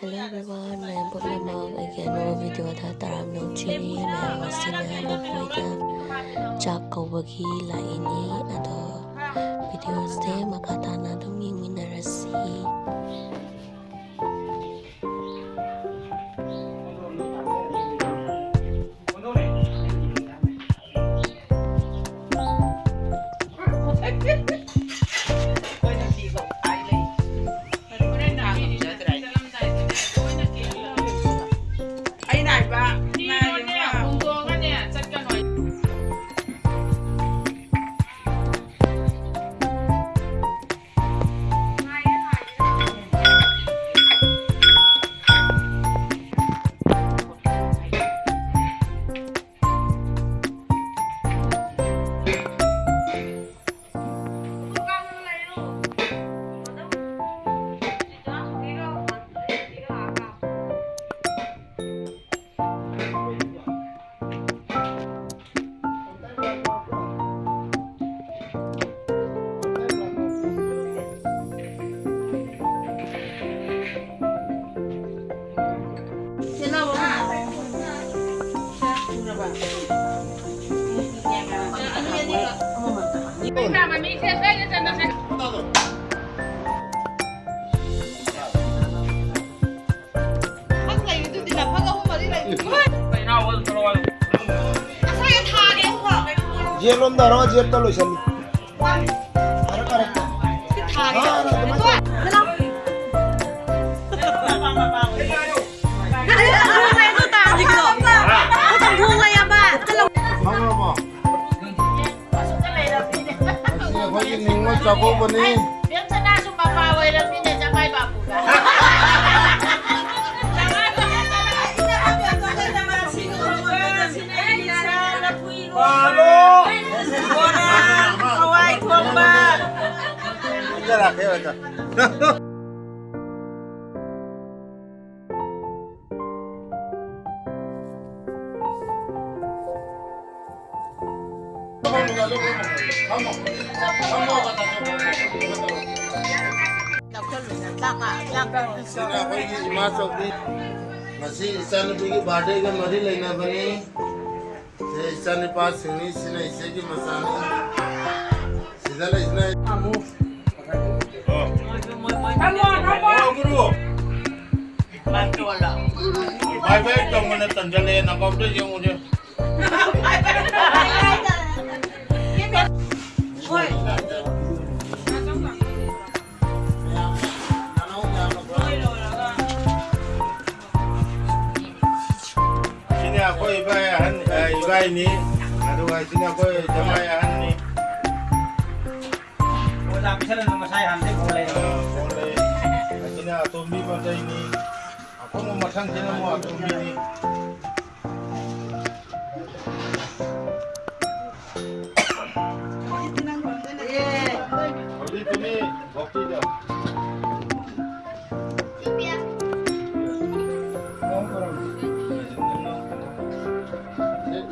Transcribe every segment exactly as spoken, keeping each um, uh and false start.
Hello everyone, ꯃꯌꯥꯝ ꯄꯨꯝꯅꯃꯛ ꯑꯩꯒꯤ ꯑꯅꯧꯕ video ꯗ ꯇꯔꯥꯝꯅ ꯑꯣꯛꯆꯔꯤ꯫ ꯃꯌꯥꯝ ꯉꯁꯤꯅ ꯃꯈꯣꯏꯗ ꯆꯥꯛ ꯀꯧꯕꯒꯤ ꯂꯥꯛꯏꯅꯤ꯫ ꯑꯗꯣ video ꯁꯦ ꯃꯈꯥ ꯇꯥꯅ ꯑꯗꯨꯝ ꯌꯦꯡꯃꯤꯟꯅꯔꯁꯤ꯫ ꯑꯩꯅ ꯍꯥꯏꯕ, ꯍꯣꯡꯗꯣꯛꯑꯒꯅꯦ ꯆꯠꯀꯅꯣ꯫ ꯌꯦꯠꯂꯣꯝꯗ ꯍꯧꯔꯒ ꯌꯦꯠꯇ ꯂꯣꯏꯁꯜꯂꯨ꯫ ꯐꯔꯦ, ꯐꯔꯦ꯫ ꯊꯥꯔꯦ꯫ ꯊꯥꯔꯦ, ꯑꯗꯨꯃꯥꯏꯅ ꯇꯧ꯫ ꯈꯪꯉꯕꯣ? ꯉꯁꯤ ꯑꯩꯈꯣꯏꯒꯤ ꯅꯤꯉꯣꯜ ꯆꯥꯛꯀꯧꯕꯅꯤ꯫ ꯕꯦꯝꯁꯅꯥꯁꯨ ꯃꯄꯥ ꯑꯣꯏꯔꯝꯃꯤꯅꯦ, ꯖꯃꯥꯏ ꯕꯥꯄꯨꯒ꯫ ꯄꯥꯜꯂꯣ! ꯕꯣꯔꯥ, ꯍꯋꯥꯏ ꯊꯣꯡꯕ꯫ ꯍꯥꯏꯖꯔꯛꯀꯦ, ꯑꯣꯖꯥ꯫ ꯁꯤꯅ ꯑꯩꯈꯣꯏꯒꯤ ꯏꯃꯥ ꯆꯧꯕꯤ꯫ ꯉꯁꯤ ꯏꯆꯥꯅꯨꯄꯤꯒꯤ ꯕꯥꯔꯗꯦꯒ ꯃꯔꯤ ꯂꯩꯅꯕꯅꯤ꯫ ꯁꯦ ꯏꯆꯥꯅꯨꯄꯥꯁꯤꯡꯅꯤ, ꯁꯤꯅ ꯏꯆꯦꯒꯤ ꯃꯆꯥꯅꯤ꯫ ꯁꯤꯗ ꯂꯩꯁꯤꯅ ꯑꯃꯨꯛ꯫ ꯑꯣ꯫ ꯃꯣꯏ, ꯃꯣꯏ, ꯃꯣꯏ, ꯃꯣꯏ, ꯃꯣꯏ꯫ ꯑꯣ, ꯃꯔꯨꯞ꯫ ꯕꯥꯏ ꯕꯥꯏ ꯇꯧꯕꯅ ꯇꯟꯖꯜꯂꯛꯑꯦ, ꯅꯥꯀꯣꯡꯗ ꯌꯦꯡꯉꯨꯁꯦ꯫ ꯁꯤꯅ ꯑꯩꯈꯣꯏ ꯏꯕꯥꯏ ꯑꯍꯟ, ꯑ, ꯏꯕꯥꯏꯅꯤ, ꯑꯗꯨꯒ ꯁꯤꯅ ꯑꯩꯈꯣꯏ ꯖꯃꯥꯏ ꯑꯍꯟꯅꯤ꯫ ꯑꯣꯖꯥ ꯄꯤꯁꯜꯂꯅꯨ, ꯃꯁꯥꯏ ꯍꯥꯟꯅꯗꯩ ꯕꯣꯜ ꯂꯩꯔꯦ꯫ ꯑ, ꯕꯣꯜ ꯂꯩ꯫ ꯑꯁꯤꯅ ꯑꯇꯣꯝꯕꯤ ꯃꯆꯩꯅꯤ꯫ ꯑꯀꯣꯟꯕ ꯃꯊꯪꯁꯤꯅ ꯑꯃꯨꯛ ꯑꯇꯣꯝꯕꯤꯅꯤ꯫ ꯍꯧꯖꯤꯛꯇꯨꯅꯤ ꯚꯣꯛꯇꯤꯗꯣ꯫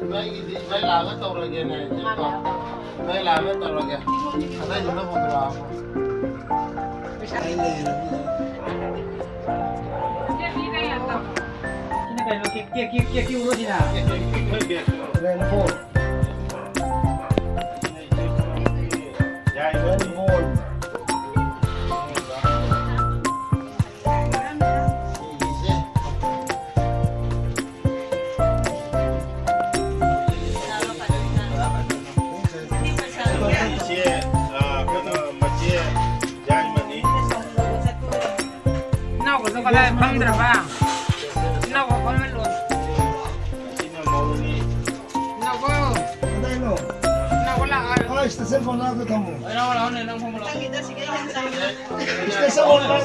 ꯏꯕꯥꯏꯒꯤꯗꯤ ꯏꯕꯥꯏ ꯂꯥꯛꯑꯒ ꯇꯧꯔꯒꯦꯅꯦ, ꯏꯕꯥꯏ ꯂꯥꯛꯑꯒ ꯇꯧꯔꯒꯦ꯫ ꯑꯇꯩꯗꯨꯅ ꯄꯨꯊꯣꯔꯛꯑꯣ꯫ ꯄꯩꯁꯥ ꯂꯩꯔꯕꯅꯤꯅ꯫ ꯁꯤꯅ ꯀꯩꯅꯣ? ꯀꯦꯛ, ꯀꯦꯛ, ꯀꯦꯛ, ꯀꯦꯛ ꯄꯤꯎꯔꯣ ꯁꯤꯅ? ꯔꯦꯟꯕꯣ꯫ ꯔꯦꯟꯕꯣ꯫ ꯏꯆꯦ, ꯑ, ꯀꯩꯅꯣ, ꯃꯆꯦ ꯌꯥꯏꯃꯅꯤ꯫ ꯏꯅꯥꯎꯕꯗꯣ ꯀꯗꯥꯏ ꯐꯝꯗ꯭ꯔꯕ? ꯏꯅꯥꯎꯕ ꯐꯝꯍꯜꯂꯣ꯫ ꯑꯁꯤꯅ ꯃꯧꯅꯤ꯫ ꯏꯅꯥꯎꯕ꯫ ꯀꯗꯥꯏꯅꯣ? ꯏꯅꯥꯎꯕ ꯂꯥꯛꯑꯣ꯫ ꯑ, ꯁ꯭ꯇꯦꯁꯟ ꯀꯣꯔꯅꯔꯗ ꯊꯝꯃꯣ꯫ ꯏꯅꯥꯎꯕ ꯂꯥꯛꯑꯣꯅꯦ, ꯅꯪ ꯐꯝꯃꯣ ꯂꯥꯛꯑꯣ꯫ Station corner.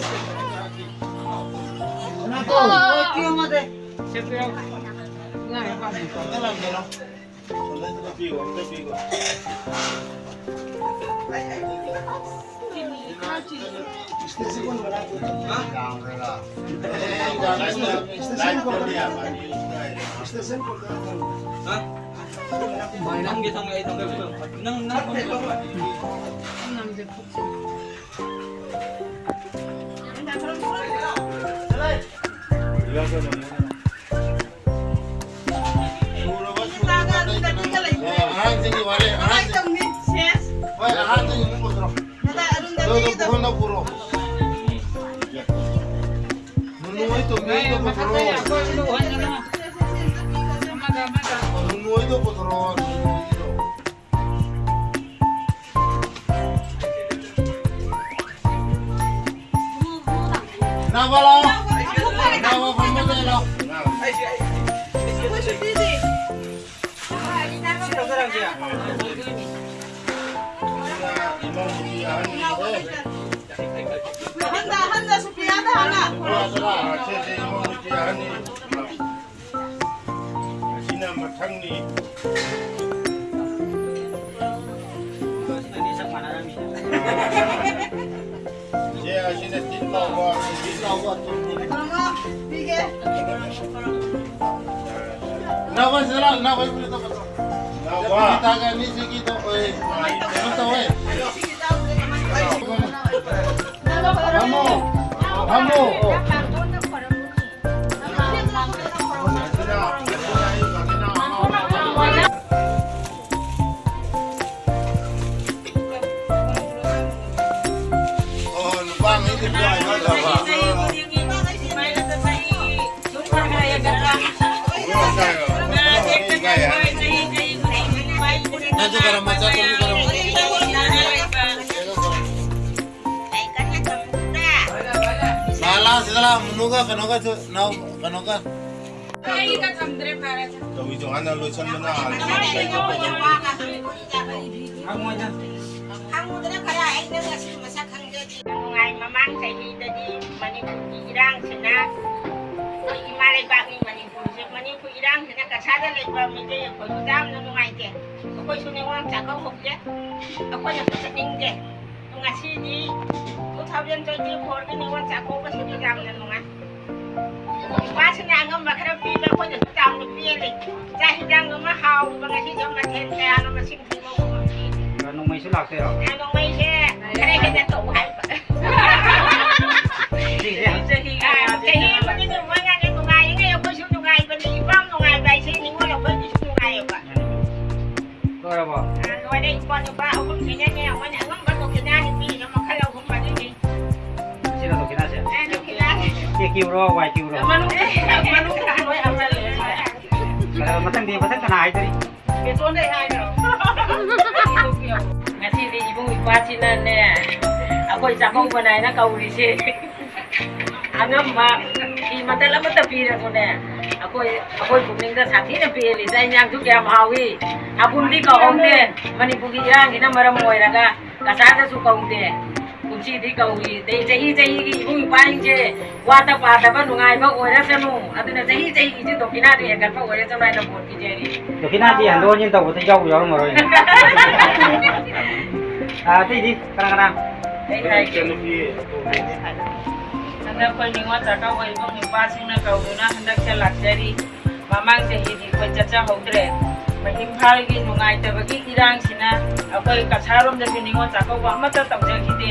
ꯀꯅꯥ ꯇꯧ? ꯁꯦ, ꯄꯤꯔꯛꯑꯣ꯫ ꯉꯥꯏ, ꯄꯥꯝꯃꯦ꯫ ꯑꯝꯇ ꯄꯤꯌꯣ, ꯑꯝꯇ ꯄꯤꯌꯣ꯫ ꯅꯪꯒꯤ ꯊꯝꯒꯦ, ꯑꯩ ꯊꯝꯒꯦ꯫ ꯅꯪ, ꯅꯪ ꯊꯝꯒꯦ꯫ ꯅꯪꯁꯦ ꯄꯨꯛꯁꯦ꯫ ꯁꯨꯔꯕ, ꯁꯨꯔꯕ, ꯑꯉꯥꯡꯁꯤꯡꯒꯤ ꯋꯥꯔꯤ, ꯑꯉꯥꯡꯁꯤꯡ꯫ ꯍꯣꯏ, ꯑꯉꯥꯡꯁꯤꯡ ꯑꯃꯨꯛ ꯄꯨꯊꯣꯔꯛꯑꯣ꯫ ꯑꯗꯨ, ꯑꯗꯨ ꯄꯨꯈꯝꯗ ꯄꯨꯔꯣ꯫ ꯅꯨꯅꯨ ꯍꯣꯏ ꯇꯣꯝꯕꯤ ꯍꯣꯏꯗꯣ ꯄꯨꯊꯣꯔꯛꯑꯣ꯫ ꯅꯨꯅꯨ ꯍꯣꯏꯗꯣ ꯄꯨꯊꯣꯔꯛꯑꯣ, ꯅꯨꯅꯨ ꯍꯣꯏꯗꯣ꯫ ꯏꯅꯥꯎꯕ ꯂꯥꯛꯑꯣ꯫ ꯏꯅꯥꯎꯕ ꯐꯝꯕꯗ ꯂꯥꯛꯑꯣ꯫ ꯑꯍꯟꯗ, ꯑꯍꯟꯗ, ꯁꯨꯄ꯭ꯔꯤꯌꯥꯗ ꯍꯥꯟꯅ꯫ ꯁꯤꯁꯦ ꯏꯃꯧ ꯅꯨꯄꯤ ꯑꯍꯟꯅꯤ꯫ ꯑꯁꯤꯅ ꯃꯊꯪꯅꯤ꯫ ꯁꯦ, ꯑꯁꯤꯅ ꯇꯤꯟ ꯂꯥꯎꯕ, ꯇꯤꯟ ꯂꯥꯎꯕ ꯑꯇꯣꯝꯕꯤ꯫ ꯃꯃꯥ, ꯄꯤꯒꯦ꯫ ꯏꯅꯥꯎꯕ, ꯁꯤꯗ ꯂꯥꯎ, ꯏꯅꯥꯎꯕ, ꯏꯕꯨꯡꯗ ꯇꯧ꯫ ꯏꯅꯥꯎꯕ꯫ ꯇꯥꯒ ꯑꯅꯤꯁꯤꯒꯤꯗꯣ, ꯑꯣꯏ, ꯀꯩꯅꯣ ꯇꯧꯋꯦ꯫ ꯐꯝꯃꯣ, ꯐꯝꯃꯣ꯫ ꯑꯣ, ꯅꯨꯄꯥꯉꯩꯗꯤ ꯀꯥꯏ ꯅꯠꯇꯕ? ꯅꯪꯁꯨ ꯒꯔꯝ ꯃꯆꯥ ꯇꯧꯅꯤ, ꯒꯔꯝ꯫ ꯂꯥ, ꯂꯥ, ꯁꯤꯗ ꯂꯥ, ꯃꯨꯅꯨꯒ ꯀꯩꯅꯣꯒ ꯆꯨ-, ꯅꯥꯎ-, ꯀꯩꯅꯣꯒ꯫ ꯑꯩꯒ ꯊꯝꯗ꯭ꯔꯦ, ꯐꯔꯦ꯫ ꯇꯧꯏꯗꯣ ꯍꯥꯟꯅ ꯂꯣꯏꯁꯟꯕꯅ ꯍꯥꯟꯅ꯫ ꯍꯪꯉꯨꯗꯅ ꯈꯔ ꯑꯩꯅ ꯉꯁꯤ ꯃꯁꯛ ꯈꯪꯖꯗꯦ꯫ ꯅꯨꯡꯉꯥꯏ, ꯃꯃꯥꯡ ꯆꯍꯤꯗꯗꯤ ꯃꯅꯤꯄꯨꯔꯒꯤ ꯏꯔꯥꯡꯁꯤꯅ ꯑꯩꯈꯣꯏ ꯏꯃꯥ ꯂꯩꯕꯥꯛꯅꯤ ꯃꯅꯤꯄꯨꯔꯁꯦ꯫ ꯃꯅꯤꯄꯨꯔ ꯏꯔꯥꯡꯁꯤꯅ ꯀꯁꯥꯗ ꯂꯩꯕ ꯃꯤꯁꯦ ꯑꯩꯈꯣꯏꯁꯨ ꯌꯥꯝꯅ ꯅꯨꯡꯉꯥꯏꯇꯦ꯫ ꯑꯩꯈꯣꯏꯁꯨ ꯅꯤꯉꯣꯜ ꯆꯥꯛꯀꯧꯕꯁꯦ ꯑꯩꯈꯣꯏꯅꯁꯨ ꯆꯠꯅꯤꯡꯗꯦ꯫ ꯉꯁꯤꯗꯤ two thousand twenty four ꯒꯤ ꯅꯤꯉꯣꯜ ꯆꯥꯛꯀꯧꯕꯁꯤꯗꯤ ꯌꯥꯝꯅ ꯅꯨꯡꯉꯥꯏ꯫ ꯅꯨꯄꯥꯁꯤꯅ ꯑꯉꯝꯕ ꯈꯔ ꯄꯤꯕ, ꯑꯩꯈꯣꯏꯅꯁꯨ ꯌꯥꯝꯅ ꯄꯦꯜꯂꯤ꯫ ꯆꯥꯛ ꯍꯤꯟꯖꯥꯡ ꯑꯃ ꯍꯥꯎꯕ ꯉꯁꯤꯁꯨ ꯃꯊꯦꯜ ꯀꯌꯥꯅꯣ ꯃꯁꯤꯡ ꯊꯤꯕ ꯉꯝꯗꯦ꯫ ꯅꯣꯡꯃꯩꯁꯨ ꯂꯥꯛꯇꯣꯏꯔꯣ? ꯅꯣꯡꯃꯩꯁꯦ ꯈꯔ ꯍꯦꯟꯅ ꯇꯧ ꯍꯥꯏꯕ꯫ ꯆꯍꯤ ꯑꯃꯒꯤ ꯅꯣꯡꯃꯩ ꯉꯥꯛꯇ ꯂꯨꯄꯥ ꯑꯍꯨꯝꯁꯤꯅꯅꯦ, ꯃꯣꯏꯅ ꯑꯉꯝꯕ ꯗꯣꯈꯤꯅꯥ ꯅꯨꯄꯤꯅ ꯃꯈꯜ ꯑꯍꯨꯝ ꯃꯔꯤꯅꯤ꯫ ꯁꯤꯔꯣ ꯗꯣꯈꯤꯅꯥꯁꯦ? ꯑꯦ, ꯗꯣꯈꯤꯅꯥꯅꯦ꯫ ꯑꯦ ꯀ꯭ꯌꯨꯔꯣ, ꯋꯥꯏ ꯀ꯭ꯌꯨꯔꯣ? ꯃꯅꯨꯡꯗ, ꯃꯅꯨꯡꯗ ꯂꯣꯏ ꯑꯃ ꯂꯩꯔꯦ꯫ ꯑ, ꯃꯊꯪꯗꯤ, ꯃꯊꯪ ꯀꯅꯥ ꯍꯥꯏꯗꯣꯔꯤ? ꯕꯦꯇꯣꯟꯗꯩ ꯍꯥꯏꯈ꯭ꯔꯣ꯫ ꯉꯁꯤꯗꯤ ꯏꯕꯨꯡ ꯏꯄ꯭ꯋꯥꯁꯤꯅꯅꯦ, ꯑꯩꯈꯣꯏ ꯆꯥꯛꯀꯧꯕ ꯅꯥꯏꯅ ꯀꯧꯔꯤꯁꯦ꯫ ꯑꯉꯝꯕ ꯐꯤ ꯃꯇꯜ ꯑꯃꯠꯇ ꯄꯤꯔꯁꯨꯅꯦ, ꯑꯩꯈꯣꯏ, ꯑꯩꯈꯣꯏ ꯄꯨꯛꯅꯤꯡꯗ ꯁꯥꯊꯤꯅ ꯄꯦꯜꯂꯤ꯫ ꯆꯥꯛ ꯏꯟꯖꯥꯡꯁꯨ ꯀꯌꯥꯝ ꯍꯥꯎꯏ꯫ ꯍꯥꯀꯨꯝꯗꯤ ꯀꯧꯍꯧꯗꯦ꯫ ꯃꯅꯤꯄꯨꯔꯒꯤ ꯏꯔꯥꯡꯁꯤꯅ ꯃꯔꯝ ꯑꯣꯏꯔꯒ ꯀꯆꯥꯗꯁꯨ ꯀꯧꯗꯦ꯫ ꯀꯨꯝꯁꯤꯗꯤ ꯀꯧꯏ꯫ ꯑꯗꯩ ꯆꯍꯤ ꯆꯍꯤꯒꯤ ꯏꯕꯨꯡ ꯏꯄ꯭ꯋꯥꯁꯤꯡꯁꯦ ꯋꯥꯠꯇ ꯄꯥꯗꯕ ꯅꯨꯡꯉꯥꯏꯕ ꯑꯣꯏꯔꯁꯅꯨ꯫ ꯑꯗꯨꯅ ꯆꯍꯤ ꯆꯍꯤꯒꯤꯁꯨ ꯗꯣꯈꯤꯅꯥꯗꯨ ꯍꯦꯟꯒꯠꯄ ꯑꯣꯏꯔꯁꯅꯨ ꯍꯥꯏꯅ ꯕꯣꯔ ꯄꯤꯖꯔꯤ꯫ ꯗꯣꯈꯤꯅꯥꯗꯤ ꯍꯟꯗꯣꯛ ꯍꯟꯖꯤꯟ ꯇꯧꯕꯗ ꯌꯥꯎꯕ ꯌꯥꯎꯔꯝꯃꯔꯣꯏꯅꯦ꯫ ꯑꯥ, ꯑꯇꯩꯗꯤ ꯀꯅꯥ ꯀꯅꯥ? ꯑꯩ ꯍꯥꯏꯒꯦ꯫ ꯏꯆꯟꯅꯨꯄꯤ ꯑꯇꯣꯝꯕꯤ꯫ ꯍꯟꯗꯛ ꯑꯩꯈꯣꯏ ꯅꯤꯉꯣꯜ ꯆꯥꯛꯀꯧꯕ ꯏꯕꯨꯡ ꯏꯄ꯭ꯋꯥꯁꯤꯡꯅ ꯀꯧꯗꯨꯅ ꯍꯟꯗꯛꯁꯦ ꯂꯥꯛꯆꯔꯤ꯫ ꯃꯃꯥꯡ ꯆꯍꯤꯗꯤ ꯑꯩꯈꯣꯏ ꯆꯠꯆꯍꯧꯗ꯭ꯔꯦ꯫ ꯏꯝꯐꯥꯜꯒꯤ ꯅꯨꯡꯉꯥꯏꯇꯕꯒꯤ ꯏꯔꯥꯡꯁꯤꯅ ꯑꯩꯈꯣꯏ ꯀꯁꯥꯔꯣꯝꯗꯁꯨ ꯅꯤꯉꯣꯜ ꯆꯥꯛꯀꯧꯕ ꯑꯃꯠꯇ ꯇꯧꯖꯈꯤꯗꯦ꯫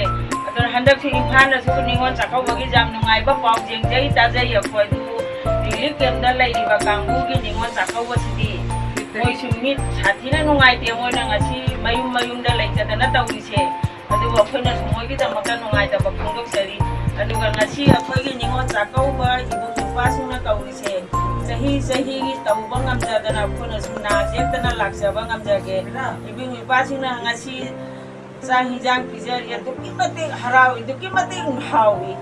ꯑꯗꯨꯅ ꯍꯟꯗꯛꯁꯨ ꯏꯝꯐꯥꯜꯗꯁꯨ ꯅꯤꯉꯣꯜ ꯆꯥꯛꯀꯧꯕꯒꯤ ꯌꯥꯝ ꯅꯨꯡꯉꯥꯏꯕ ꯄꯥꯎ ꯌꯦꯡꯖꯩ, ꯇꯥꯖꯩ꯫ ꯑꯩꯈꯣꯏ ꯑꯗꯨ ꯔꯤꯂꯤꯐ ꯀꯦꯝꯞꯇ ꯂꯩꯔꯤꯕ ꯀꯥꯡꯕꯨꯒꯤ ꯅꯤꯉꯣꯜ ꯆꯥꯛꯀꯧꯕꯁꯤꯗꯤ ꯃꯣꯏꯁꯨ ꯃꯤꯠ ꯁꯥꯊꯤꯅ ꯅꯨꯡꯉꯥꯏꯇꯦ꯫ ꯃꯣꯏꯅ ꯉꯁꯤ ꯃꯌꯨꯝ ꯃꯌꯨꯝꯗ ꯂꯩꯇꯗꯅ ꯇꯧꯔꯤꯁꯦ꯫ ꯑꯗꯨꯕꯨ ꯑꯩꯈꯣꯏꯅꯁꯨ ꯃꯣꯏꯒꯤꯗꯃꯛꯇ ꯅꯨꯡꯉꯥꯏꯇꯕ ꯐꯣꯡꯗꯣꯛꯆꯔꯤ꯫ ꯑꯗꯨꯒ ꯉꯁꯤ ꯑꯩꯈꯣꯏꯒꯤ ꯅꯤꯉꯣꯜ ꯆꯥꯛꯀꯧꯕ ꯏꯕꯨꯡ ꯏꯄ꯭ꯋꯥꯁꯤꯡꯅ ꯇꯧꯔꯤꯁꯦ, ꯆꯍꯤ ꯆꯍꯤꯒꯤ ꯇꯧꯕ ꯉꯝꯖꯗꯅ ꯑꯩꯈꯣꯏꯅꯁꯨ ꯅꯥ ꯌꯦꯛꯇꯅ ꯂꯥꯛꯆꯕ ꯉꯝꯖꯒꯦ꯫ ꯏꯕꯨꯡ ꯏꯄ꯭ꯋꯥꯁꯤꯡꯅ ꯉꯁꯤ ꯆꯥꯛ ꯍꯤꯟꯖꯥꯡ ꯄꯤꯖꯔꯤ, ꯑꯗꯨꯛꯀꯤ ꯃꯇꯤꯛ ꯍꯔꯥꯎꯏ, ꯑꯗꯨꯛꯀꯤ ꯃꯇꯤꯛ ꯍꯥꯎꯏ꯫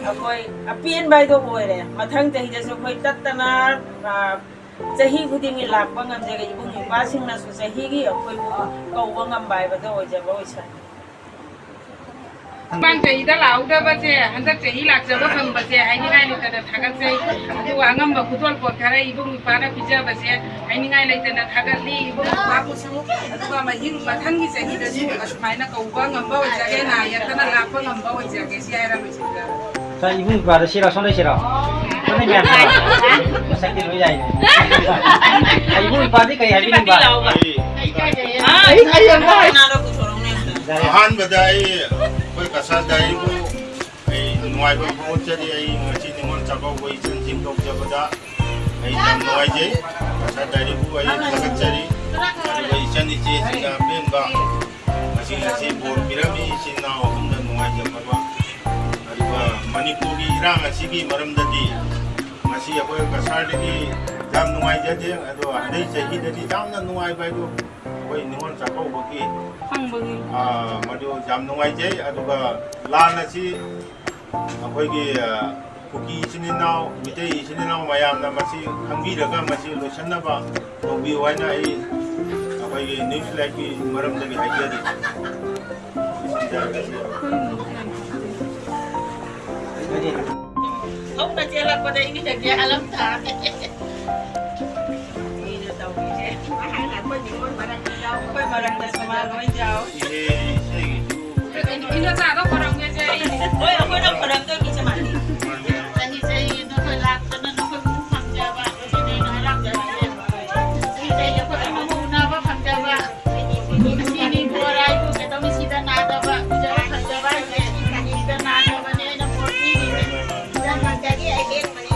ꯑꯩꯈꯣꯏ ꯑꯄꯦꯟꯕ ꯍꯥꯏꯗꯣ ꯑꯣꯏꯔꯦ꯫ ꯃꯊꯪ ꯆꯍꯤꯗꯁꯨ ꯑꯩꯈꯣꯏ ꯇꯠꯇꯅ, ꯑ, ꯆꯍꯤ ꯈꯨꯗꯤꯡꯒꯤ ꯂꯥꯛꯄ ꯉꯝꯖꯒꯦ꯫ ꯏꯕꯨꯡ ꯏꯄ꯭ꯋꯥꯁꯤꯡꯅꯁꯨ ꯆꯍꯤꯒꯤ ꯑꯩꯈꯣꯏꯕꯨ ꯀꯧꯕ ꯉꯝꯕ ꯍꯥꯏꯕꯗꯣ ꯑꯣꯏꯖꯕ ꯑꯣꯏꯁꯅꯨ꯫ ꯃꯃꯥꯡ ꯆꯍꯤꯗ ꯂꯥꯛꯍꯧꯗꯕꯁꯦ ꯍꯟꯗꯛ ꯆꯍꯤ ꯂꯥꯛꯆꯕ ꯐꯪꯕꯁꯦ ꯍꯥꯏꯅꯤꯡꯉꯥꯏ ꯂꯩꯇꯅ ꯊꯥꯒꯠꯆꯩ꯫ ꯑꯗꯨꯒ ꯑꯉꯝꯕ ꯈꯨꯗꯣꯜꯄꯣꯠ ꯈꯔ ꯏꯕꯨꯡ ꯏꯄ꯭ꯋꯥꯅ ꯄꯤꯖꯕꯁꯦ ꯍꯥꯏꯅꯤꯡꯉꯥꯏ ꯂꯩꯇꯅ ꯊꯥꯒꯠꯂꯤ꯫ ꯏꯕꯨꯡ ꯏꯄ꯭ꯋꯥꯕꯨꯁꯨ, ꯑꯗꯨꯒ ꯃꯍꯤꯡ ꯃꯊꯪꯒꯤ ꯆꯍꯤꯗꯁꯨ ꯑꯁꯨꯃꯥꯏꯅ ꯀꯧꯕ ꯉꯝꯕ ꯑꯣꯏꯖꯒꯦ, ꯅꯥ ꯌꯦꯛꯇꯅ ꯂꯥꯛꯄ ꯉꯝꯕ ꯑꯣꯏꯖꯒꯦ꯫ ꯁꯤ ꯍꯥꯏꯔꯒ ꯂꯣꯏꯁꯤꯟꯖꯔꯒꯦ꯫ ꯁꯥꯔ, ꯏꯕꯨꯡ ꯏꯄ꯭ꯋꯥꯗ ꯁꯤꯔꯣ, ꯁꯣꯝꯗ ꯁꯤꯔꯣ? ꯁꯣꯝꯗ ꯃꯌꯥꯝ ꯁꯤꯔꯣ? ꯃꯁꯛꯇꯤ ꯂꯣꯏ ꯌꯥꯏꯅꯦ꯫ ꯏꯕꯨꯡ ꯏꯄ꯭ꯋꯥꯗꯤ ꯀꯔꯤ ꯍꯥꯏꯕꯤꯅꯤꯡꯕ? ꯑꯩ, ꯑꯩ, ꯑꯩ, ꯑꯩ, ꯑꯩ, ꯑꯩ, ꯑꯩ, ꯑꯍꯥꯟꯕꯗ ꯑꯩ, ꯑꯩꯈꯣꯏ ꯀꯁꯥꯔ ꯗꯥꯏꯔꯤꯕꯨ ꯑꯩ ꯅꯨꯡꯉꯥꯏꯕ ꯐꯣꯡꯗꯣꯛꯆꯔꯤ꯫ ꯑꯩ ꯉꯁꯤ ꯅꯤꯉꯣꯜ ꯆꯥꯛꯀꯧꯕ ꯏꯆꯟꯁꯤꯡ ꯀꯧꯖꯕꯗ ꯑꯩ ꯌꯥꯝ ꯅꯨꯡꯉꯥꯏꯖꯩ꯫ ꯀꯁꯥꯔ ꯗꯥꯏꯔꯤꯕꯨ ꯑꯩ ꯊꯥꯒꯠꯆꯔꯤ꯫ ꯑꯗꯨꯒ ꯏꯆꯟ ꯏꯆꯦꯁꯤꯡꯅ ꯑꯄꯦꯟꯕ ꯃꯁꯤ ꯉꯁꯤ ꯕꯣꯔ ꯄꯤꯔꯝꯃꯤ ꯏꯆꯤꯟ ꯏꯅꯥꯎ ꯑꯍꯨꯝꯗ ꯅꯨꯡꯉꯥꯏꯖꯕ꯫ ꯑꯗꯨꯒ ꯃꯅꯤꯄꯨꯔꯒꯤ ꯏꯔꯥꯡ ꯑꯁꯤꯒꯤ ꯃꯔꯝꯗꯗꯤ ꯉꯁꯤ ꯑꯩꯈꯣꯏ ꯀꯁꯥꯔꯗꯒꯤ ꯌꯥꯝ ꯅꯨꯡꯉꯥꯏꯖꯗꯦ꯫ ꯑꯗꯣ ꯍꯟꯗꯛ ꯆꯍꯤꯗꯗꯤ ꯌꯥꯝꯅ ꯅꯨꯡꯉꯥꯏꯕ ꯍꯥꯏꯕꯨ ꯑꯩꯈꯣꯏ ꯅꯤꯉꯣꯜ ꯆꯥꯛꯀꯧꯕꯒꯤ, ꯐꯪꯕꯒꯤ꯫ ꯑꯥ, ꯃꯗꯨ ꯌꯥꯝ ꯅꯨꯡꯉꯥꯏꯖꯩ꯫ ꯑꯗꯨꯒ ꯂꯥꯟ ꯑꯁꯤ ꯑꯩꯈꯣꯏꯒꯤ, ꯑ, ꯀꯨꯀꯤ ꯏꯆꯤꯟ ꯏꯅꯥꯎ, ꯃꯤꯇꯩ ꯏꯆꯤꯟ ꯏꯅꯥꯎ ꯃꯌꯥꯝꯅ ꯃꯁꯤ ꯈꯪꯕꯤꯔꯒ ꯃꯁꯤ ꯂꯣꯏꯁꯤꯟꯅꯕ ꯇꯧꯕꯤꯌꯨ ꯍꯥꯏꯅ ꯑꯩ ꯑꯩꯈꯣꯏꯒꯤ ꯅ꯭ꯌꯨꯁ ꯂꯥꯏꯠꯀꯤ ꯃꯔꯝꯗꯒꯤ ꯍꯥꯏꯖꯔꯤ꯫ ꯍꯧꯅ ꯆꯦꯜꯂꯛꯄꯗ ꯏꯃꯤꯠꯇ ꯒ꯭ꯌꯥꯟ ꯑꯃ ꯇꯥꯗꯦ꯫ ꯃꯤꯅ ꯇꯧꯔꯤꯁꯦ꯫ ꯑꯩꯈꯣꯏ ꯃꯔꯛꯇꯁꯨ ꯃꯥ ꯂꯣꯏ ꯌꯥꯎ꯫ ꯏꯍꯦ, ꯏꯆꯦꯒꯤꯁꯨ ꯏꯟꯗꯣꯆꯥꯗꯣ ꯈꯣꯏꯔꯝꯒꯦꯁꯦ ꯑꯩ꯫ ꯍꯣꯏ, ꯑꯩꯈꯣꯏꯅ ꯈꯣꯏꯔꯝꯗꯣꯏꯅꯤ ꯏꯆꯦ ꯃꯥꯅꯤ꯫ ꯆꯍꯤ ꯆꯍꯤ ꯅꯈꯣꯏ ꯂꯥꯛꯇꯅ ꯅꯈꯣꯏꯕꯨ ꯐꯪꯖꯕ ꯑꯁꯤꯅꯤ ꯑꯩꯅ ꯍꯔꯥꯎꯖꯔꯤꯁꯦ꯫ ꯆꯍꯤ ꯆꯍꯤ ꯑꯩꯈꯣꯏ ꯑꯃꯕꯨ ꯎꯅꯕ ꯐꯪꯖꯕ ꯑꯁꯤꯅꯤ꯫ ꯕꯣꯔ ꯍꯥꯏꯕꯨ ꯀꯩꯗꯧꯅꯤ ꯁꯤꯗ ꯅꯥꯗꯕ, ꯎꯖꯕ ꯐꯪꯖꯕ ꯍꯥꯏꯁꯦ ꯁꯤꯗ ꯅꯥꯗꯕꯅꯦ ꯑꯩꯅ ꯕꯣꯔ ꯄꯤꯔꯤꯁꯦ꯫ ꯁꯤꯗ ꯐꯪꯖꯒꯦ ꯑꯍꯦꯟꯕꯅꯦ꯫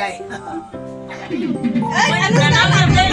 Ay, ano na?